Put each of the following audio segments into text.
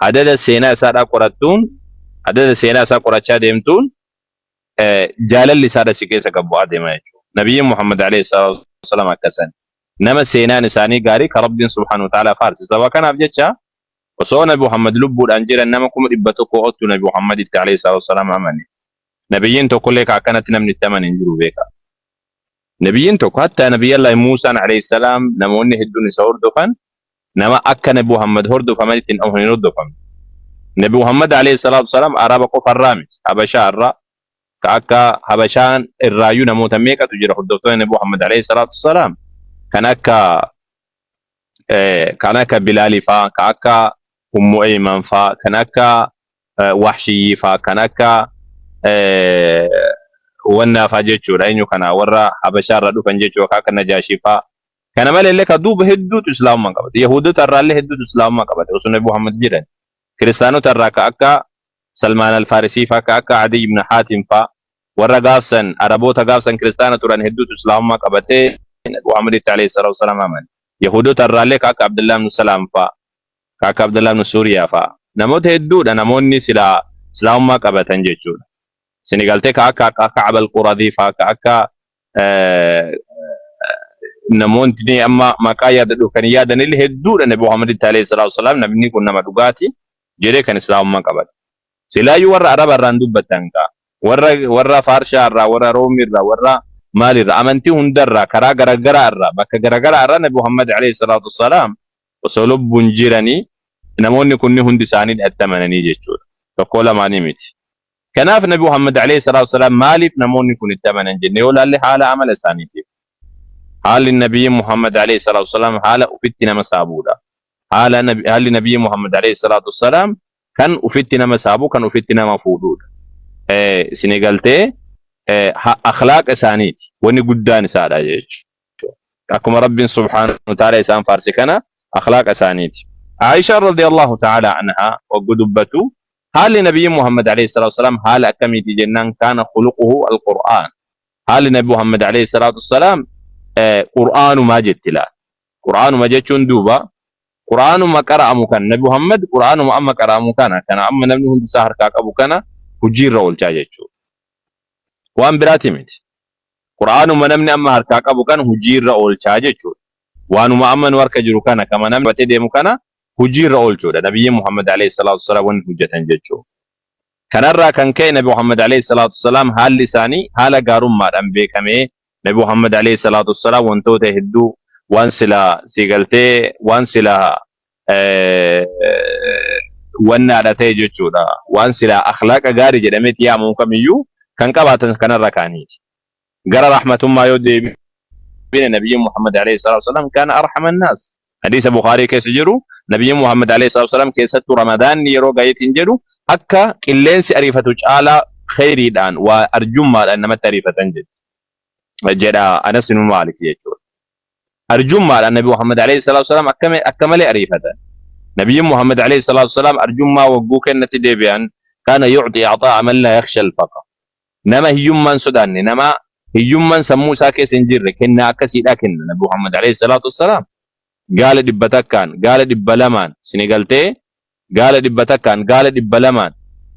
Adada seenaa isaadhaa qorattuun, adada seenaa isaa qorachaa deemtuun, jaalalli isaadha si keessa gad bu'aa deema jechuudha. Nabiyyiin Muhammad alayhi salaatu wassalaam akkasan nama seenaan isaanii gaarii ka Rabbiin subhaanahu wa ta'ala faarse. Sababa kanaaf jecha osoo Nabi Muhammad lubbuudhaan jiran nama 100,000 ottu Nabi Muhammaditti alayhi salaatu wassalaam amane. Nabiyyiin tokkollee ka akkanatti namni itti amane hin jiru beeka. Nabiyyiin tokko, hatta Nabiyyallaahi Muusaan alayhi salaam, namoonni hedduun isa hordofan, nama akka Nabi Muhammad hordofamanitti hin hordofamne. Nabi Muhammad alayhi salaatu wassalaam Araba qofa irraa miti, Habashaa irraa, ka akka Habashaan irraayyuu namoota meeqatu jira hordoftoonni Nabi Muhammad alayhi salaatu wassalaam, kan akka Bilaalii faa, ka akka Ummu Ayman faa, kan akka Wahshiyyii faa, kan akka wannaa faa jechuudha. Eenyu kana, warra Habashaa irraa dhufan jechuudha, ka akka Najaashii faa. Kana malee ka duuba hedduutu Islaamummaa qabate. Yahuudota irraallee hedduutu Islaamummaa qabate osoo Nabi Muhammad jedhan. Kiristaanota irraa ka akka Salmaan Alfaarisii faa, ka akka Adiy ibn Haatim faa, warra gaafsan Araboota gaafsan kiristaana turan hedduutu Islaamummaa qabatee Nabi Muhammaditti alayhi salaatu wasalaam amane. Yahuudota irraallee ka akka Abdullah ibn Salaam faa, ka akka Abdullah ibn Suuriyaa faa. Namoota hedduudha namoonni silaa Islaamummaa qabatan jechuudha. Sini galtee, ka akka Ka'ab al-Quradii faa, ka akka namoonni amma maqaa yaadadhuuf kan hin yaadanillee hedduudha, Nabi Muhammaditti alayhi salaatu wasalaam namni kun nama dhugaati jedhee kan Islaamummaa qabate. Silaayyuu warra Araba irraan dubbatan kaa, warra Faarshaa irraa, warra Roomii irraa, warra maalirraa, amantii hundarraa, karaa garagaraa irraa, bakka garagaraa irraa Nabi Muhammad alayhi salaatu wasalaam osoo lubbuun jiranii namoonni kunni hundi isaanii itti amananii jechuudha. Tokko lamaanii miti. Kanaaf Nabi Muhammad alayhi salaatu wasalaam maaliif namoonni kun itti amanan jenne yoo laalle, haala amala isaaniitiif. Haalli Nabiyyi Muhammad alayhi salaatu wasalaam haala ufitti nama saabuudha. Haalli Nabiyyi Muhammad alayhi salaatu wasalaam kan ufitti nama saabu, kan ufitti nama fuudhuudha. Isinii galtee, akhlaaqa isaaniiti. Wanni guddaan isaadha jechuudha. Akkuma Rabbiin subhaanahu wa ta'ala isaan faarse kana, akhlaaqa isaaniiti. Aishaan radiyallahu ta'ala anhaa waggu dubbatu, haalli Nabiyyi Muhammad alayhi salaatu wasalaam haala akkamiiti jennaan, kaana khuluquhu al-Qur'aan. Haalli Nabi Muhammad alayhi salaatu wasalaam Qur'aanumaa jetti laal. Qur'aanuma jechuun duuba Qur'aanuma qara'amu kana, Nabi Muhammad Qur'aanuma amma qara'amu kana amma namni hundi isaa harkaa qabu kana hojiirra oolchaa jechuudha. Waan biraati miti. Qur'aanuma namni amma harkaa qabu kana hojiirra oolchaa jechuudha. Waanuma amma nu harka jiru kana, kama namni qabatee deemu kana hojiirra oolchuudha. Nabiyyi Muhammad alayhi salaatu wasalaam wanni hojjetan jechuudha. Kanarraa kan ka'e Nabi Muhammad alayhi salaatu wasalaam haalli isaanii haala gaarummaadhaan beekamee, Nabi Muhammad alayhi salaatu wasalaam wantoota hedduu, waan silaa si galtee, waan silaa wannaadha ta'e jechuudha. Waan silaa akhlaaqa gaarii jedhameeti yaamamu kamiyyuu kan qabaatan kanarra kaaniiti. Gara rahmatummaa yoo deebine, Nabiyyi Muhammad alayhi salaatu wasalaam kaana arhama annaas. Hadiisa Bukhaarii keessa jiru, Nabiyyi Muhammad alayhi salaatu wasalaam keessattuu Ramadaanni yeroo gaheetiin jedhu akka qilleensi ariifatu caalaa kheyriidhaan, waa arjummaadhaan namatti ariifatan jedha Anas ibn Maalik jechuudha. Arjummaadhaan Nabi Muhammad alayhi salaatu wasalaam akka malee ariifatan. Nabiyyi Muhammad alayhi salaatu wasalaam arjummaa wagguu kennatti deebi'an, kaana yu'xi a'xaa'a man laa yakhsha al-faqr. Nama hiyyummaan sodaanne, nama hiyyummaan sammuu isaa keessa hin jirre kennaa akkasiidhaa kenna Nabi Muhammad alayhi salaatu wassalaam. Gaala 100n, gaala 200n, sini galtee, gaala 100n, gaala 200n,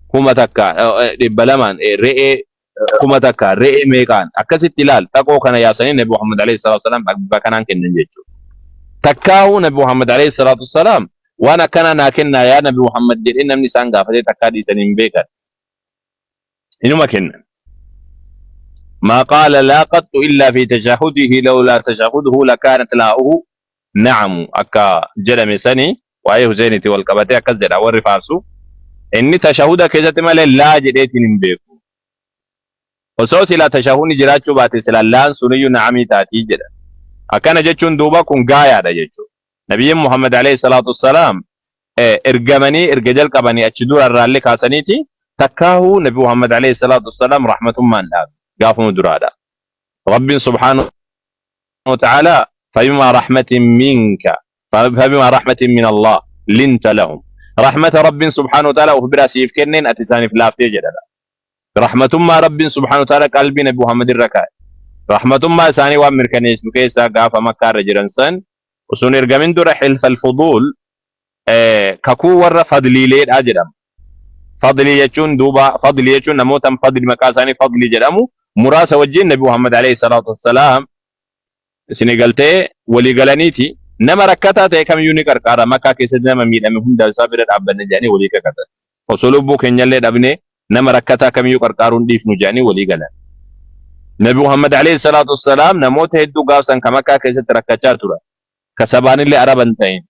1000, 200n, re'ee 1000, re'ee meeqaan akkasitti ilaal, xaqoo kana yaasanii Nabi Muhammad alayhi salaatu wassalaam bifa kanaan kennan jechuudha. Takkaahuu Nabi Muhammad alayhi salaatu wassalaam waan akkanaa naa kennaa yaa Nabi Muhammad jedhee namni isaan gaafatee takkaa dhiisanii hin beekan. Inuma kennan. ما قال لا قط إلا في تشهده، لولا تشهده لكانت لاؤه نعم akka jedhame sani, waa'ee Huseenitti wal qabatee akkas jedha warri faarsu. Inni tashahuda keessatti malee laa jedheetiin hin beeku. Osoo silaa tashahudni jiraachuu baate, silaa laan suniyyuu na'amii taatii jedha. Akkana jechuun duuba kun gaayaadha jechuudha. Nabiyyiin Muhammad alayhi salaatu wassalaam ergamanii erga jalqabanii achi dura irraallee kaasaniiti takkaahuu Nabi Muhammad alayhi salaatu wassalaam rahmatummaan dhaabe gaafuma duraadha. Rabbiin subhaanahu wa ta'ala فبما رحمة منك فبما رحمة من الله لنت لهم. Rahmata Rabbiin subhaanahu wa ta'ala of biraa siif kenneen ati isaaniif laaftee jedha. Rahmatummaa Rabbiin subhaanahu wa ta'ala qalbii Nabi Muhammad irra kaa'e. Rahmatummaa isaanii waan mirkaneessu keessaa, gaafa Makkaa irra jiran san osoo hin ergamin dura, xilfa al-fuduul. Kakuu warra fadliileedha jedhama. Fadlii jechuun duuba fadlii jechuun namoota fadli maqaa isaanii fadlii jedhamu muraasa wajjin Nabi Muhammad alayhi salaatu wassalaam isinii galtee walii galaniiti nama rakkataa ta'e kamiyyuu ni qarqaara Makkaa keessatti nama miidhame hunda isaa bira dhaabbanne jedhanii walii kakatan. Osoo lubbuu keenyallee dhabne nama rakkataa kamiyyuu qarqaaruu hin dhiifnu jedhanii walii galan. Nabi Muhammad alayhi salaatu wassalaam namoota hedduu gaafsan ka Makkaa keessatti rakkachaa turan. Ka sabaanillee Araba hin ta'in,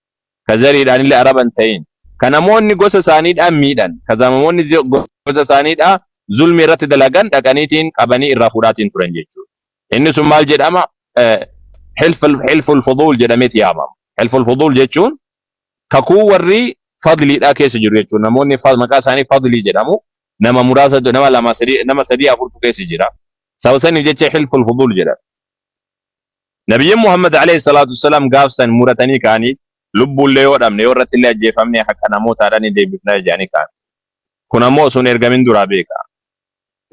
ka zariidhaanillee Araba hin ta'in, ka namoonni gosa isaaniidhaan miidhan, ka namoonni gosa isaaniidhaa zulmii irratti dalagan dhaqaniitiin qabanii irraa fuudhaatiin turan jechuudha. Inni sun maal jedhama? Hilful fuduul jedhameeti yaamama. Hilful fuduul jechuun kakuu warri fadliidhaa keessa jiru jechuudha. Namoonni maqaa isaanii fadlii jedhamu nama muraasa nama lama sadii nama sadii afurtu keessa jira. Sababa saniif jecha hilful fuduul jedhama. Nabiyyiin Muhammad alayhi salaatu wassalaam gaafsan muratanii ka'anii lubbuullee yoo dhabne yoo irratti illee ajjeefamne haqa namootaadhaan ni deebifna jedhanii ka'an. Kun ammoo osoo hin ergamin duraa beeka.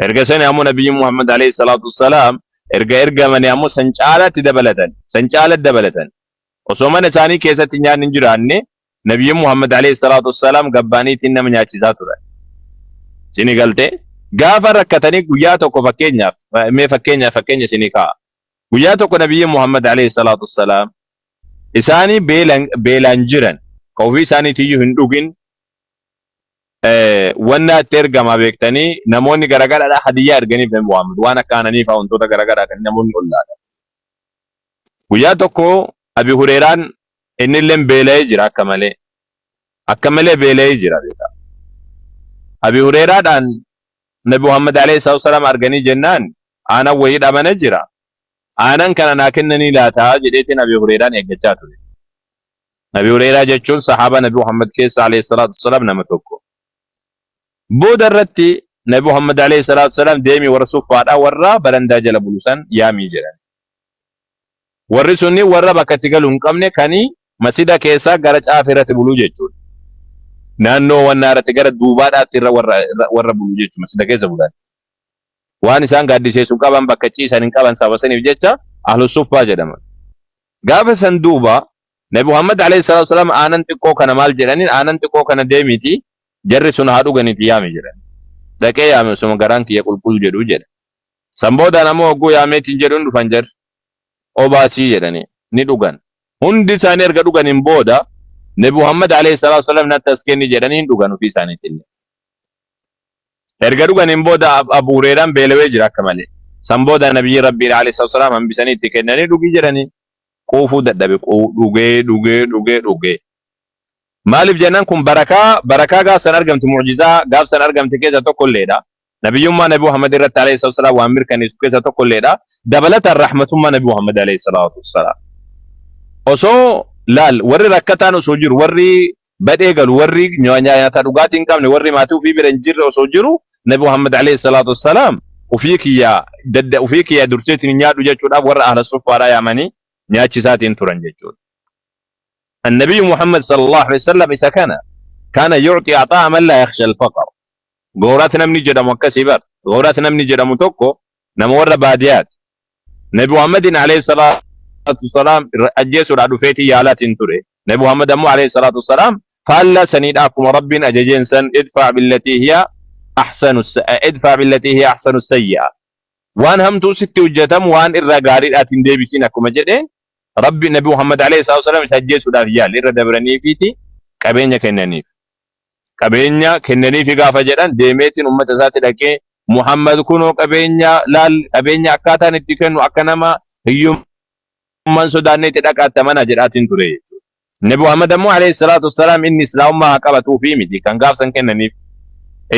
Erga sani ammoo Nabiyyiin Muhammad alayhi salaatu wassalaam erga ergamanii ammoo san caalaatti dabalatan. San caalatti dabalatan. Osoo mana isaanii keessatti nyaanni hin jiraanne Nabiyyiin Muhammad alayhi salaatu wassalaam gabbaaniitiin nama nyaachisaa turan. Isinii galtee? Gaafa rakkatanii guyyaa tokko fakkeenyaaf mee fakkeenyaaf fakkeenya isinii kaa'a. Guyyaa tokko Nabiyyiin Muhammad alayhi salaatu wassalaam isaanii beelan beelaan jiran ka ofii isaaniitiyyuu hin dhugin wanna itti ergama beektanii namoonni garagaraadha hadiyyaa erganiif Nabi Muhammad waan akka aananii fa'aa wantoota garagaraa kan namoonni ollaadha. Guyyaa tokko Abi Hureeraan innilleen beela'ee jira akka malee. Akka malee beela'ee jira beekaa. Abi Hureeraadhaan Nabi Muhammad alayhi salaatu wasalaam arganii jennaan aanan wayii dhabane jira. Aanan kana naa kennanii laataa jedheetiin Abi Hureeraan eeggachaa ture. Nabi Hureeraa jechuun sahaaba Nabi Muhammad keessa alayhi salaatu wasalaam nama tokko. Booda irratti Nabi Muhammad alayhi salaatu wasalaam deemii warra suffaadhaa warra barandaa jala bulu san yaamii jedhan. Warri sunni warra bakka itti galu hin qabne kani masjida keessaa gara caafii irratti buluu jechuudha. Naannoo wannaa irratti gara duubaadhaatti irra warra warra bulu jechuudha masjida keessa bulan. Waan isaan gaaddiseessu hin qaban bakka ciisan hin qaban sababa saniif jecha ahlu suffaa jedhaman. Gaafa san duuba Nabi Muhammad alayhi salaatu wasalaam aanan xiqqoo kana maal jedhaniin aanan xiqqoo kana deemiiti jarri sun haa dhuganiiti yaami jedhan. Dhaqee yaame osuma garaan kiyya qulqullu jedhu jedha. San boodaan ammoo hogguu yaameetiin jedhuun dhufan jarri. Obaasii jedhanii ni dhugan. Hundi isaanii erga dhuganiin booda Nabi Muhammad alayhi salaatu wasalaam natti as kenni jedhanii hin dhugan ofii isaaniitillee. Erga dhuganiin booda Abu Hureeraan beelawee jira akka malee. San booda Nabiyyi Rabbii alayhi salaatu wasalaam hambisanii itti kennanii dhugii jedhanii quufuu dadhabe dhugee dhugee dhugee dhugee. Maaliif jennaan kun barakaa barakaa gaaf san argamte mu'jizaa gaaf san argamte keessa tokko illeedha. Nabiyyummaa Nabi Muhammad irratti alayhi salaatu wasalaam waan mirkaneessu keessaa tokko illeedha. Dabalataan rahmatummaa Nabi Muhammad alayhi salaatu wasalaam. Osoo laal warri rakkataan osoo jiru warri badhee galu warri nyaata dhugaatii hin qabne warri maatii ofii bira hin jirre osoo jiru Nabi Muhammad alayhi salaatu wasalaam ofii kiyyaa dadda ofii kiyyaa durseetiin hin nyaadhu jechuudhaaf warra ahla suffaadhaa yaamanii nyaachisaatiin turan jechuudha. النبي محمد صلى الله عليه وسلم إذا كان كان يعطي عطاء من لا يخشى الفقر Gowraat namni jedhamu akkasii bar. Gowraat namni jedhamu tokko nama warra baadiyaati. Nabi Muhammadin alayhi salaatu wassalaam ajjeesuudhaa dhufeetii yaalaatiin ture. Nabi Muhammad ammoo alayhi salaatu wassalaam faallaa saniidha akkuma Rabbiin ajajeen san idfaa billatii hiya ahsanu idfaa billatii hiya ahsanu sayyi'a. Waan hamtuu sitti hojjetamu waan irra gaariidhaatiin deebisiin akkuma jedheen Rabbi Nabi Muhammad alayhi salaatu wassalaam isa ajjeesuudhaaf yaale irra dabraniifiiti qabeenya kennaniif. Qabeenya kennaniifi gaafa jedhan deemeetiin ummata isaatti dhaqee Muhammad kunoo qabeenya laal qabeenya akkaataan itti kennu akka nama hiyyummaan sodaanneetti dhaqaatti amanaa jedhaatiin ture jechuudha. Nabi Muhammad ammoo alayhi salaatu wassalaam inni islaamummaa haa qabatuufi miti kan gaafsan kennaniif.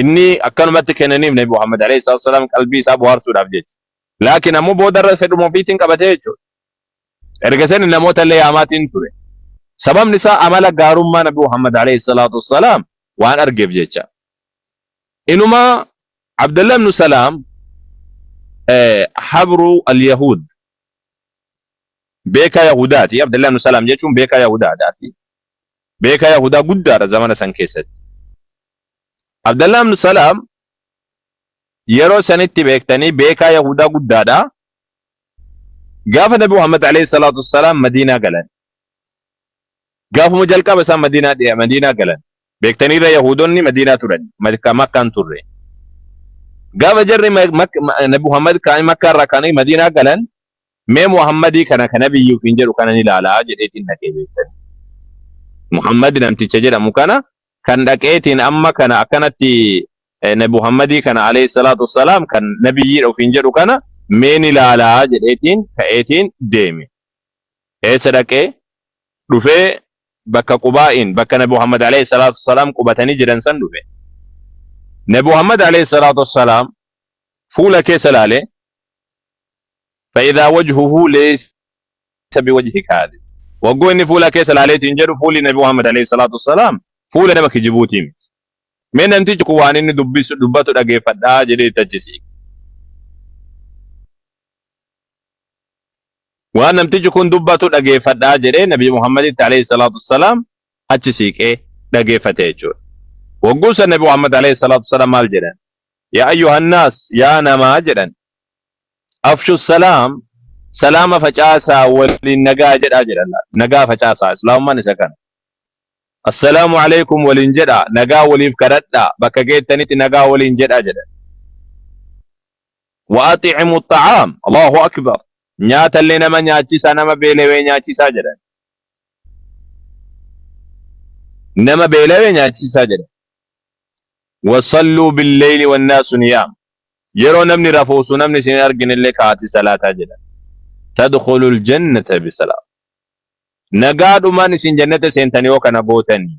Inni akkanumatti kennaniif Nabi Muhammad alayhi salaatu wassalaam qalbii isaa bohaarsuudhaaf jecha. Laakiin ammoo boodarra fedhuma ofiitiin qabatee jechuudha. Erga sani namoota illee yaamaatiin ture. Sababni isaa amala gaarummaa Nabi Muhammad alayhi salaatu wassalaam waan argeef jecha. Inuma Abdullah ibn Salaam habru al-Yahuud beekaa Yahudaati. Abdullah ibn Salaam jechuun beekaa Yahudaadhaati. Beekaa Yahudaa guddaadha zamana san keessatti. Abdullah ibn Salaam yeroo sanitti beektanii beekaa Yahudaa guddaadha. Gaafa Nabi Muhammad alayhi salaatu wassalaam Madiinaa galan. Gaafuma jalqaba isaan Madiinaa dhiya Madiinaa galan. Beektaniirra Yahuudonni Madiinaa turan. Makka Makkaan turre. Gaafa jarri Nabi Muhammad ka'anii Makkaa irraa ka'anii Madiinaa galan mee Muhammadii kana ka nabiyyii ofiin jedhu kana ni ilaalaa jedheetiin dhaqee beektani. Muhammad namticha jedhamu kana kan dhaqeetiin amma kana akkanatti Nabi Muhammadii kana alayhi salaatu wassalaam kan nabiyyiidha ofiin jedhu kana mee ni ilaalaa jedheetiin ka'eetiin deeme. Eessa dhaqee? Dhufee bakka Qubaa'iin bakka Nabi Muhammad alayhi salaatu wassalaam qubatanii jiran san dhufe. Nabi Muhammad alayhi salaatu wassalaam fuula keessa laale fa'idaa wajhuhu laysa biwajhi kaadib. Wagguu inni fuula keessa laaleetiin jedhu fuulli Nabi Muhammad alayhi salaatu wassalaam fuula nama kijibuutii miti. Mee namtichi kun waan inni dubbisu dubbatu dhageeffadhaa jedhee itti achi siiqe. Waan namtichi kun dubbatu dhageeffadhaa jedhee Nabi Muhammaditti alayhi salaatu wassalaam achi siiqee dhageeffate jechuudha. Wagguu san Nabi Muhammad alayhi salaatu wassalaam maal jedhan? Yaa ayyuhannaas yaa namaa jedhan. Afshu salaam salaama facaasaa waliin nagaa jedhaa jedhan. Nagaa facaasaa islaamummaan isa kana. Assalaamu alaykum waliin jedhaa nagaa waliif kadhadhaa bakka geettanitti nagaa waliin jedhaa jedhan. Wa axi'imu xa'aam Allahu akbar nyaatallee nama nyaachisaa nama beelawee nyaachisaa jedhan. Nama beelawee nyaachisaa jedhan. Wasalluu billeyli wannaasu niyaam yeroo namni rafu osoo namni isin hin arginellee ka'aatii salaataa jedhan. Tadkhulul jannata bisalaam nagaadhumaan isin jannata seentan yoo kana gootanii.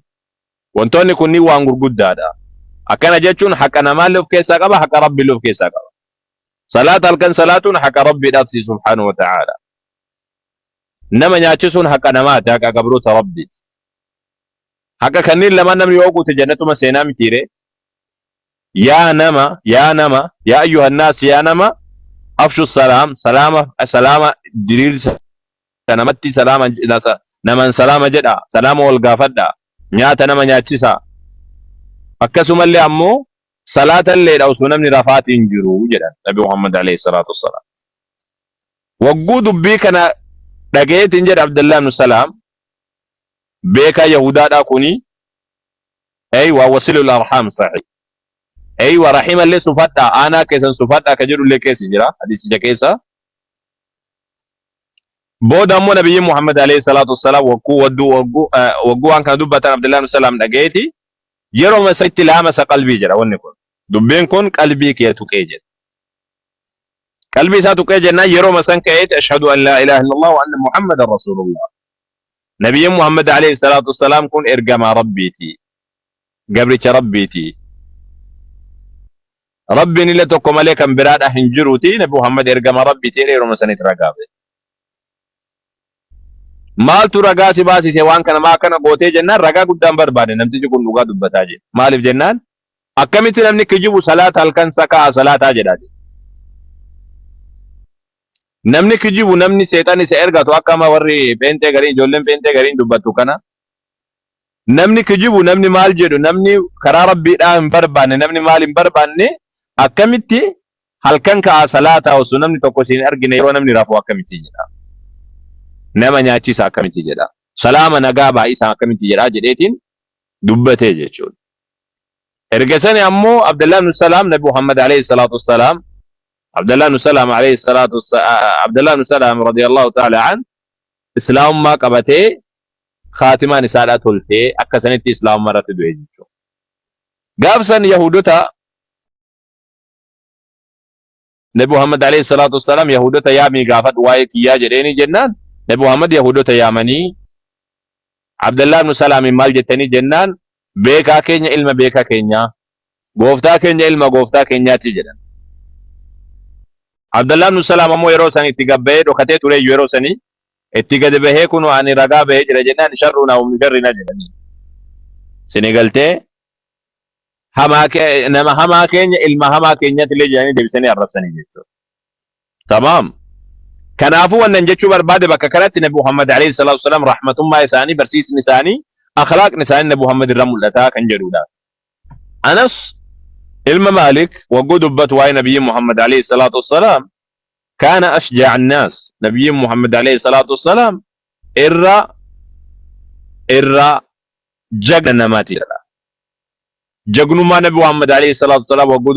Wantoonni kunniin waan gurguddaadha. Akkana jechuun haqa namaallee of keessaa qaba, haqa Rabbiillee of keessaa qaba. Salaata halkan salaatuun haqa Rabbiidhaati subhaanahu wa ta'aala. Nama nyaachisuun haqa namaati, haqa gabroota Rabbiiti. Haqa kanneen lamaan namni yoo guute jannatuma seenaa mitiire. Yaa nama, yaa nama, yaa ayyuhannaas yaa nama, afshu salaam, salaama, salaama diriirsa namatti salaama naman salaama jedha salaama wal gaafadha nyaata nama nyaachisa akkasumallee ammoo salaatalleedha osoo namni rafaatiin jiru jedhan Nabi Muhammad alayhi salaatu wassalaam. Wagguu dubbii kana dhagayeetiin jedha Abdullah ibn Salaam beekaa Yahudaadhaa kuni eywa wasilul arham sahih eywa rahimallee sufadhaa aanaa keessan sufadhaa ka jedhullee keessa jira hadiisicha keessa. Booda ammoo nabiyyiin Muhammad alayhi salaatu wassalaam wagguu wadduu wagguu wagguu waan kana dubbatan Abdullah ibn Salaam dhagayeeti yeroo isatti laamasa qalbii jedha wanni kun. Dubbiin kun qalbii kiyya tuqee jedha. Qalbii isaa tuqee jennaan yeroo san ka'eeti ashhadu an laa ilaaha illallah wa anna Muhammadan rasuulullah. Nabiyyiin Muhammad alayhi salaatu wassalaam kun ergamaa Rabbiiti. Gabricha Rabbiiti. Rabbiin illee tokko malee kan biraadha hin jiruuti Nabi Muhammad ergamaa Rabbiiti jedhee yeroo sanitti ragaa ba'e. Maaltu ragaa si baasise waan kana maa akkana gootee jennaan ragaa guddaan barbaade namtichi kun dhugaa dubbataa jedhe. Maaliif jennaan akkamitti namni kijibu salaata halkan saka'a salaataa jedhaa jedhe. Namni kijibu namni seexan isa ergatu akka amma warri pheenxee gariin ijoolleen pheenxee gariin dubbattu kana Namni kijibu namni maal jedhu namni karaa rabbiidhaa hin barbaanne namni maal hin barbaanne akkamitti halkan ka'aa salaataa osoo namni tokko isin hin argine yeroo namni rafu akkamitti jedha. Nama nyaachisa akkamitti jedha. Salaama nagaa baay'isaa akkamitti jedha jedheetiin dubbatee jechuudha. Erga sani ammoo Abdallah ibn Salaam Nabi Muhammad alayhi salaatu wassalaam Abdallah ibn Salaam alayhi salaatu Abdallah ibn Salaam radiyallahu ta'ala an Islaamummaa qabatee khaatimaan isaadhaa toltee akka sanitti islaamummaa irratti du'e jechuudha. Gaaf san Yahudota Nabi Muhammad alayhi salaatu wassalaam Yahudota yaamii gaafadhu waa'ee kiyyaa jedheeni jennaan Nabi Muhammad Yahudota yaamanii Abdallah ibn Salaamiin maal jettanii jennaan beekaa keenya ilma beekaa keenyaa gooftaa keenya ilma gooftaa keenyaati jedhan. Abdallah ibn Salaam ammoo yeroo san itti gabba'ee dhokatee tureeyyu yeroo sanii itti gadi bahee kunoo ani ragaa bahee jira jennaan sharrunaa humni sharrina jedhanii. Sini galtee hamaa nama hamaa keenya ilma hamaa keenyatti illee jedhanii deebisanii arrabsanii jechuudha. Tamaam. Kanaafuu wannan jechuu barbaade bakka kanatti Nabi Muhammad alayhi salaatu wasalaam rahmatummaa isaanii barsiisni isaanii akhlaaqni isaanii Nabi Muhammad irraa mul'ataa kan jedhudha. Anas ilma Maalik wagguu dubbatu waa'ee Nabiyyi Muhammad alayhi salaatu wasalaam kaana ashjaa'a annaas nabiyyiin Muhammad alayhi salaatu wassalaam irra Irra jagna namaati jedha. Jagnummaa Nabi Muhammad alayhi salaatu wasalaam wagguu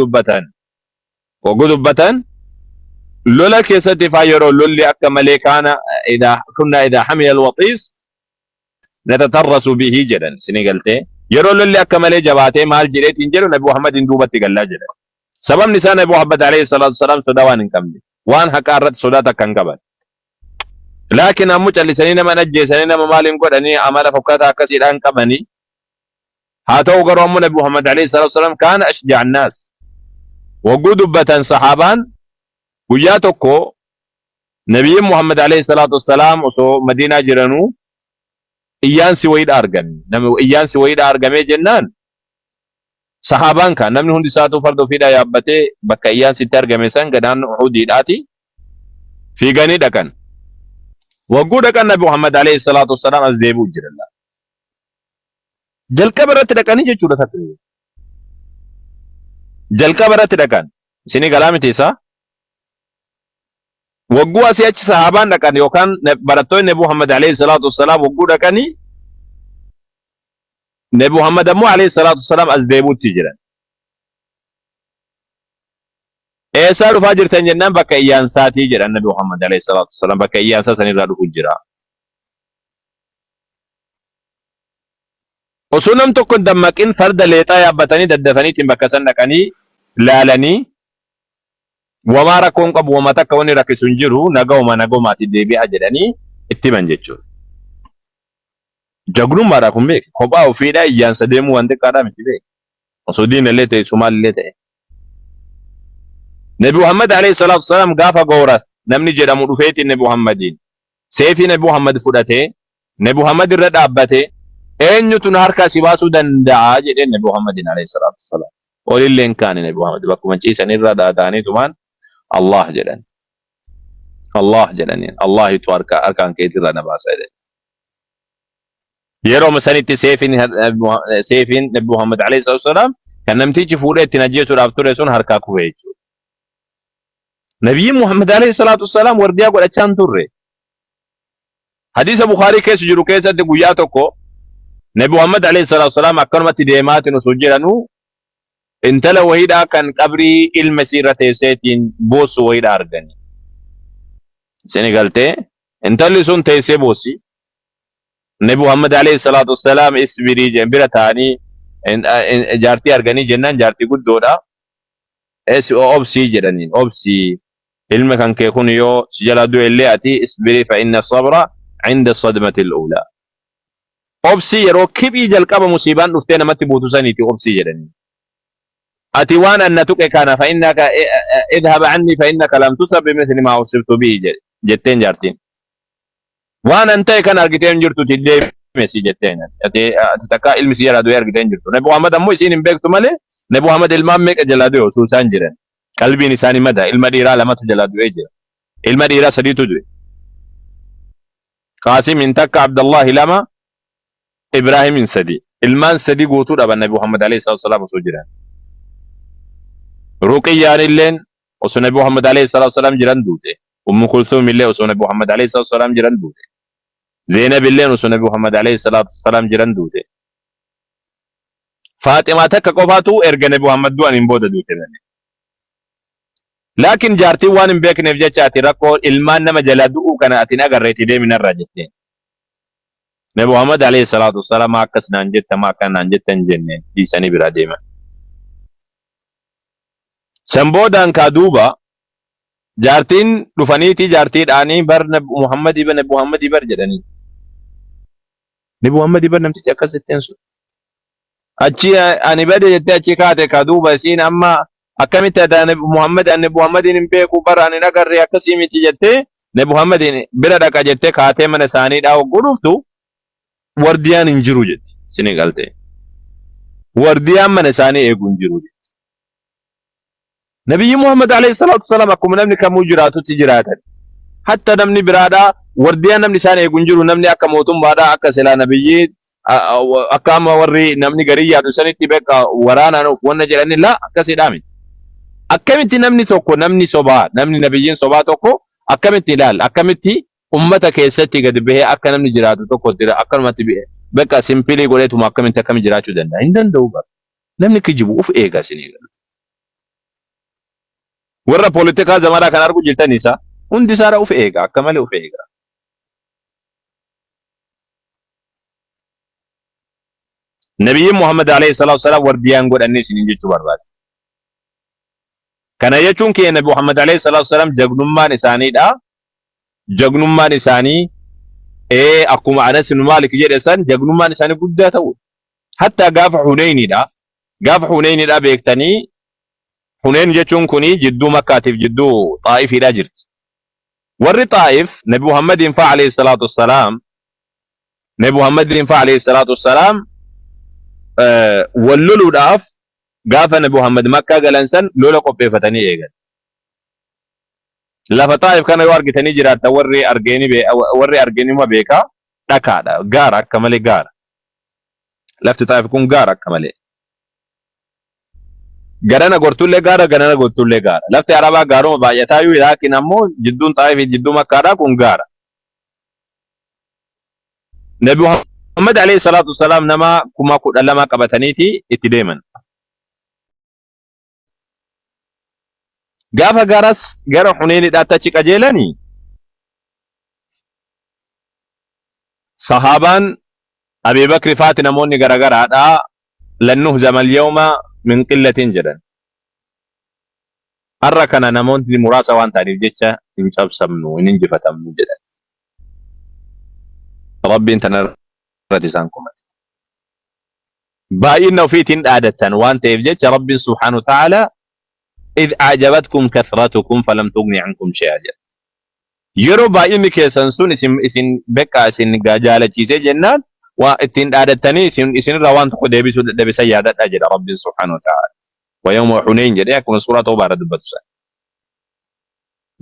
dubbatan, lola keessatti faa yeroo lolli akka malee kaana idaa kunna idaa hamiya alwaxiis natatarrasu bihi jedhan. Sini galtee, yeroo lolli akka malee jabaatee maal jedheetiin jedhu, Nabi Muhammadiin duubatti gallaa jedhan. Sababni isaa Nabi Muhammad alayhi salaatu wasalaam sodaa waan hin qabne, waan haqaa irratti sodaa takka hin qaban. Laakiin ammoo callisanii nama hin ajjeesanii, nama maal hin godhanii, amala fokkataa akkasiidhaan qabanii. Haa ta'u garuu ammoo Nabi Muhammad alayhi salaatu wasalaam kaana ashja'a annaas. Wagguu dubbatan sahaabaan, guyyaa tokko Nabiyyiin Muhammad alayhi salaatu wasalaam osoo Madiinaa jiranuu iyyaansi wayiidha argame. Namni iyyaansi wayiidha argamee jennaan, sahaabaan kaan namni hundi isaatuu farda ofiidhaa yaabbatee bakka iyyaansi itti argame san naannoo Uhudiidhaati fiiganii dhaqan. Wagguu dhaqan Nabi Muhammad alayhi salaatu wasalaam as deebi'u jiran. Jalqaba irratti dhaqanii jechuudha takka. Jalqaba irratti dhaqan. Isinii galaa miti isaa? Wagguu asii achi sahaabaan dhaqan yookaan barattoonni Nabi Muhammad alayhi salaatu wasalaam wagguu dhaqanii, Nabi Muhammad ammoo alayhi salaatu wasalaam as deebi'utti jiran. Eessaa dhufaa jirtan jennaan, bakka iyyaansaatii jedhan. Nabi Muhammad alayhi salaatu wasalaam bakka iyyaansaa sanirraa dhufu jira. Osoo nam tokko hin dammaqin farda leexaa yaabbatanii daddafaniitiin bakka san dhaqanii laalanii, wamaa rakkoon qabu, wama takka wanni rakkisu hin jiru, nagahuma nagomaati, deebi'aa jedhanii itti himan jechuudha. Jagnummaadha kun beek. Kophaa ofiidhaa iyyaansa deemuu waan xiqqaadhaa miti beek. Osoo diinallee ta'e, sumaalillee ta'e. Nabi Muhammad alayhi salaatu wasalaam gaafa Gooras namni jedhamu dhufeetiin Nabi Muhammadiin seefii Nabi Muhammad fudhatee Nabi Muhammad irra dhaabbatee, "Eenyutu na harkaa si baasuu danda'a?" jedheen Nabi Muhammadin alayhi salaatu wasalaam. Olillee hin kaane. Nabi Muhammad bakkuma ciisan irra dhaataniitumaan "Allah" jedhan. "Allah" jedhaniin. "Allahitu harkaan keetirraa na baasa" jedhan. Yeroo sanitti seefiin Nabi Muhammad alayhi salaatu wasalaam kan namtichi fuudhee ittiin ajjeesuudhaaf ture sun harkaa kufe jechuudha. Nabiyyiin Muhammad alayhi salaatu wasalaam wardiyaa godhachaa hin turre. Hadiisa Bukhaarii keessa jiru keessatti guyyaa tokko Nabi Muhammad alayhi salaatu wasalaam akkanumatti deemaatiin osoo jiranuu intala wayiidhaa kan qabrii ilma isii irra teesseetiin boossu wayiidhaa argani. Isin galtee, intalli sun teessee boossi. Nabi Muhammad alayhi salaatu wasalaam isbirii jedhan bira taa'anii jaartii arganii jennaan, jaartii guddoodha. Obsii jedhaniin, obsii, ilma kan kee kun yoo si jalaa du'e illee ati isbirii, fa inna sabra inda sadmati al-uulaa. Obsii, yeroo kiphii jalqaba musiibaan dhuftee namatti buutu saniiti obsii jedhaniin. Ati waan anna tuqe kana, fa innaka idhhab anni fa innaka lam tusab bimithli ma usibtu bihi jetteen jaartiin. Waan an ta'e kana argitee hin jirtuti, deeme si jetteen ati. Ati takka ilmi si jalaa du'e argitee hin jirtu. Nabi Muhammad ammoo isiin hin beektu malee Nabi Muhammad ilmaan meeqa jalaa du'e osoo isaan jiran. Qalbiin isaanii mada. Ilma dhiiraa lamatu jalaa du'ee jira. Ilma dhiiraa sadiitu du'e. Qaasimin takka, Abdallahi lama, Ibraahimin sadi. Ilmaan sadi guutuu dhaban Nabi Muhammad alayhi salaatu wasalaam osoo jiran. Ruqiyyaan illeen osoo Nabi Muhammad alayhi salaatu wasalaam jiran duute. Ummu Kulthum illee osoo Nabi Muhammad alayhi salaatu wasalaam jiran duute. Zeenab illeen osoo Nabi Muhammad alayhi salaatu wasalaam jiran duute. Faaximaa takka qofaatu erga Nabi Muhammad du'aniin booda duute malee. Laakiin jaartiin waan hin beekneef jecha, ati rakkoo ilmaan nama jalaa du'uu kana ati hin agarreetii deemi narraa jetteen. Nabi Muhammad alayhi salaatu wasalaam akkas naan jetta, maa akkana naan jetta hin jenneen, dhiisanii biraa deeman. San boodaan kaa duuba jaartiin dhufaniitii jaartiidhaanii, "Bar Nabi Muhammadii bar, Nabi Muhammadii bar" jedhanii. Nabi Muhammadii bar namtichi akkas jetteen sun. Achi ani bade jettee achi kaate. Ka duuba isiin amma akkamitti ati Nabi Muhammad, ani Nabi Muhammadiin hin beeku bar, ani hin agarre, akkasii miti jettee Nabi Muhammadiin bira dhaqa jettee kaatee mana isaanii dhaa hogguu dhuftu wardiyaan hin jiru jetti. Isinii galtee. Wardiyaan mana isaanii eegu hin jiru jetti. Nabiyyi Muhammad alayhi salaatu wasalaam akkuma namni kamuu jiraatutti jiraatan. Hatta namni biraadhaa wardiyaan namni isaan eegu hin jiru. Namni akka mootummaadhaa, akka silaa nabiyyi akka amma warri namni garii yaadu sanitti beeka waraanaan of wanna jedhani la akkasiidhaa miti. Akkamitti namni tokko, namni sobaa, namni nabiyyiin sobaa tokko akkamitti ilaal akkamitti Ummata keessatti gadi bahee akka namni jiraatu tokko akkanumatti bakka simpilii godheetuma akkamitti akkami jiraachuu danda'a? Hin danda'u bara. Namni kijibu uf eega isinii galu. Warra poolitikaa zamanaa kan argu jirtan isaa hundi isaadha uf eega akka malee uf eega. Nabiyyiin Muhammad alayhi salaatu wasalaam wardiyaan godhannee isiniin jechuu barbaade. Kana jechuun kiyya Nabi Muhammad alayhi salaatu wasalaam jagnummaan isaaniidha. Jagnummaan isaanii akkuma Anas ibn Maalik jedhe san jagnummaan isaanii guddaa ta'u. Hatta gaafa Huneynidha. Gaafa Huneynidha beektanii Huneyn jechuun kuni jidduu Makkaatiif jidduu Xaa'ifiidha jirti. Warri Xaa'if Nabi Muhammadiin fa'a alayhi salaatu wassalaam Nabi Muhammadiin fa'a alayhi salaatu wassalaam wal loluudhaaf gaafa Nabi Muhammad Makkaa galan san lola qopheeffatanii eegan. Lafa Xaa'if kana yoo argitanii jiraattan warri argeeni warri argeenuma beekaa dhakaadha gaara akka malee gaara. Lafti Xaa'if kun gaara akka malee. Garana gortullee gaara garana gortullee gaara. Lafti Arabaa gaaruma baay'ataayyuu laakiin ammoo jidduun Xaa'ifii jidduu Makkaadhaa kun gaara. Nabi Muhammad alayhi salaatu wasalaam nama 12,000 qabataniiti itti deeman. Gaafa garas gara Huneynidhaatti achi qajeelani sahaabaan Abii Bakri faati namoonni garagaraadha lan nuhzama al-yawma min qillatin jedhan. Har'a kana namoonni muraasa waan ta'aniif jecha hin cabsamnu hin injifatamnu jedhan. Rabbiin tana irratti isaan komate. Baay'ina ofiitiin dhaadattan waan ta'eef jecha Rabbiin subhaanahu wa ta'ala idh a'jabatkum kathratukum falam tughni ankum shay'a jedha. Yeroo baay'inni keessan sun isin isin beqqa isin jaalachiisee jennaan waa ittiin dhaadattanii isin isinirraa waan tokko deebisuu dadhabe san yaadadhaa jedha Rabbiin subhaanahu wa ta'ala. Wa yawma Hunayn jedhee akkuma suuraa Tawbaa irra dubbatu san.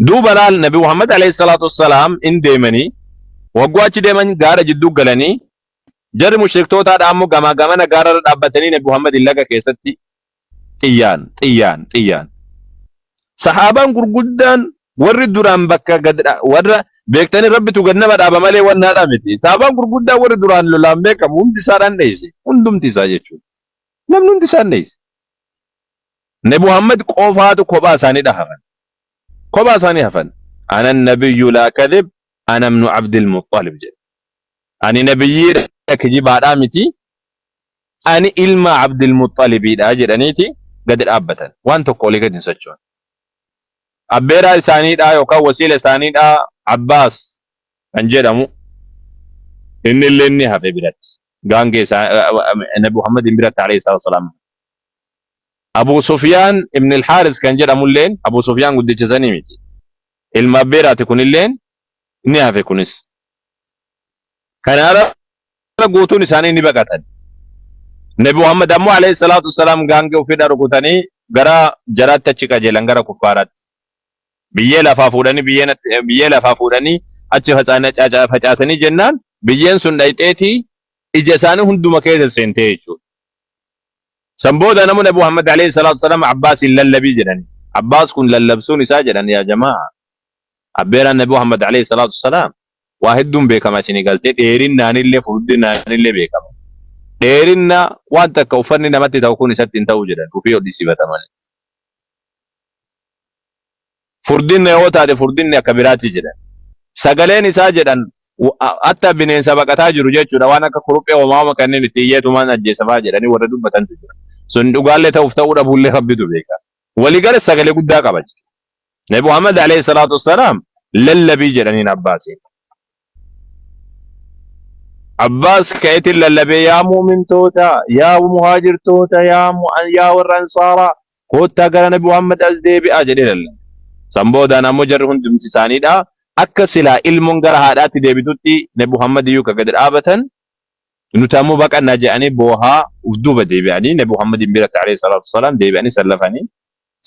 Duuba laal Nabi Muhammad alayhi salaatu wassalaam in deemanii wagguu achi deeman gaara jidduu galanii jarri mushriktootadha ammoo gamaa gamana gaara irra dhaabbatanii Nabi Muhammad laga keessatti xiyyaan xiyyaan xiyyaan. Sahaabaan gurguddaan warri duraan bakka gad warra beektanii rabbitu gad nama dhaaba malee wannaadha miti. Sahaabaan gurguddaan warri duraan lolaan beekamu hundi isaadhaan dheeyse. Hundumti isaa jechuudha. Namni hundi isaan dheeyse. Nabi Muhammad qofaatu kophaa isaanii hafan. Kophaa isaanii hafan. Ana nabiyyu laa kadhib ana ibnu Abdil Muxxalib jedhe. Ani nabiyyiidha kijibaadhaa miti. Ani ilma Abdil Muxxalibiidha jedhaniiti gadi dhaabbatan. Waan tokko olii gadi hin socho'an. Abbeeraa isaaniidha yookaan wasiila isaaniidha Abbaas kan jedhamu inni illee ni hafe biratti. Gaangee isaa Nabi Muhammadin biratti alayhi salaatu wasalaam. Abu Sufyaan ibn al-Haaris kan jedhamulleen Abu Sufyaan guddicha sanii miti. Ilma abbeeraati kunilleen ni hafe kunis. Kanaarra guutuun isaanii ni baqatan. Nabi Muhammad ammoo alayhi salaatu wasalaam gaangee ofiirraa rukutanii gara jaraatti achi qajeelan gara kuffaaraatti. Biyyee lafaa fuudhanii biyyee lafaa fuudhanii achi facaasanii jennaan biyyeen sun dhayxeetii ija isaanii hunduma keessa seentee jechuudha. San booda namu Nabi Muhammad alayhi salaatu wasalaam Abbaasiin lallabii jedhani. Abbaas kun lallabsuun isaa jedhan yaa jamaa. Abbeeraan Nabi Muhammad alayhi salaatu wasalaam waa hedduun beekama isinii galtee dheerinnaanillee furdinaanillee beekama. Dheerinna waan takka uffanni namatti ta'u kun isatti hin ta'u jedhan ufii hodhisiifata malee. Furdinna yoo taate furdinni akka biraatti jedhan. Sagaleen isaa jedhan hatta bineensa baqataa jiru jechuudha waan akka kuruphee homaama kanneen itti iyyeetumaan ajjeesafaa jedhanii warra dubbatantu jira. Sun dhugaallee ta'uuf ta'uu dhabuullee rabbitu beeka. Waligala sagalee guddaa qaba jechuudha. Nabi Muhammad alayhi salaatu wassalaam lallabii jedhaniin Abbaasiin. Abbaas ka'eetiin lallabee yaa mu'mintoota, yaa muhaajirtoota, yaa warra ansaaraa koottaa gara Nabi Muhammad as deebi'aa jedhee lallabe. San boodaan ammoo jarri hundumti isaaniidha akka silaa ilmoon gara haadhaatti deebitutti Nabi Muhammad iyyuu ka gadi dhaabatan nuti ammoo baqannaa jedhanii boohaa uf duuba deebi'anii Nabi Muhammadiin biratti alayhi salaatu wassalaam deebi'anii sallafanii